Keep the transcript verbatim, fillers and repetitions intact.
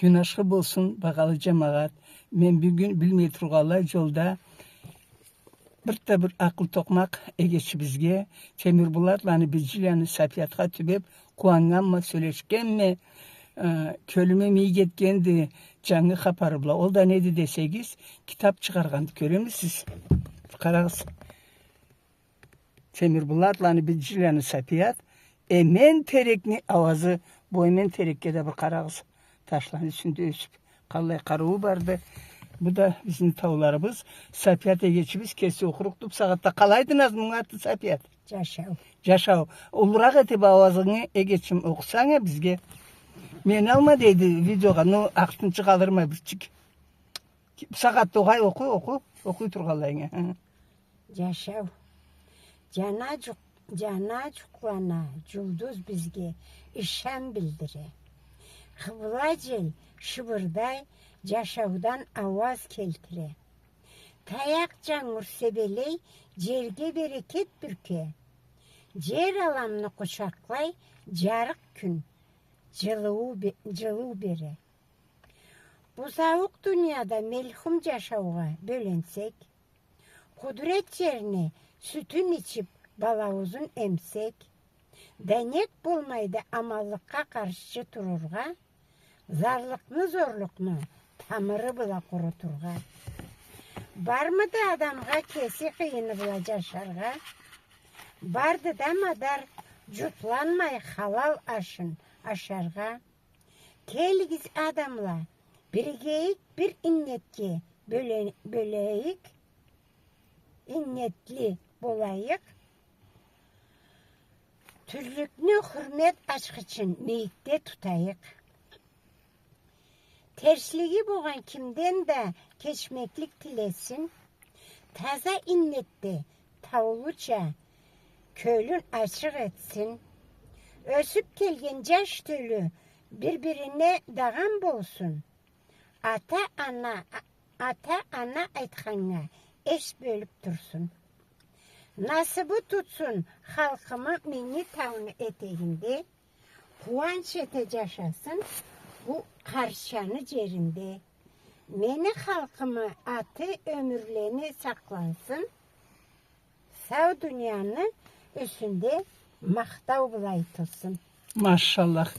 Гюн ашхы болсун, багъалы джамагъат. Мен бюгюн билмей тургъанлай джолда бир да бир акъыл токъмакъ эгечибизге, Темирбулатланы Биджиланы Сапиятха тюбеб, къууаннганма, сёлешгенме, э, кёлюме мийик этгенди джангы хапары бла. Ол да неди десегиз, китаб чыгъаргъанды, кёремисиз? Къарагъыз. Темирбулатланы Биджиланы Сапият, эмен терекни ауазы, бу эмен терекге да бир къарагъыз. Ташланы юсюнде ёсюб, къаллай къарыуу барды. Бу да бизни тауларыбыз. Сапият эгечибиз кеси окъурукъду бусагъатда. Къалайды, Назму, аты Сапият? Джашау. Джашау. Уллуракъ этиб ауазынгы, эгечим, окъусанг а бизге. Мени алма, дейди, видеогъа, но артынчы къалырма бирчик. Бусагъатда огъай, окъу, окъу, окъуй тургъанлайынг а. Хы. Джашау. Джана джукъ-, джана джукълана джулдуз бизге ишан билдире. Къыбла джел шыбырдай, джашаудан ауаз келтире. Таякъ джангур себелей, джерге берекет бюрке. Джер аламны къучакълай, джарыкъ кюн джылыуу бе-, джылыу бере. Бу зауукъ дунияда мелхум джашаугъа бёленсек, къудрет джерни сютюн ичиб, балауузун эмсек, да нек болмайды аманлыкъгъа къаршчы турургъа, зарлыкъны, зорлукъну тамыры бла къурутургъа? Бармыды адамгъа кеси къыйыны бла джашаргъа? Барды да мадар джутланмай халал ашын ашаргъа? Келигиз, адамла, биригейик, бир иннетге бёле-, бёлейик, иннетли болайыкъ. Тюрлюкню хурмет ачхычын мийикде тутайыкъ. Терслиги болгъан кимден да кечмеклик тилесин. Таза иннетде таулуча кёлюн ачыкъ этсин. Ёсюб келген джаш тёлю бир-бирине дагъан болсун. Ата-ана, а-, ата-ана айтханнга эс бёлюб турсун. Насыбы тутсун халкъымы Минги тауну этегинде. Къууанч эте джашасын бу Къарчаны джеринде. Мени халкъымы аты ёмюрлени сакълансын, сау дунияны юсюнде махтау бла айтылсын. Машаллах.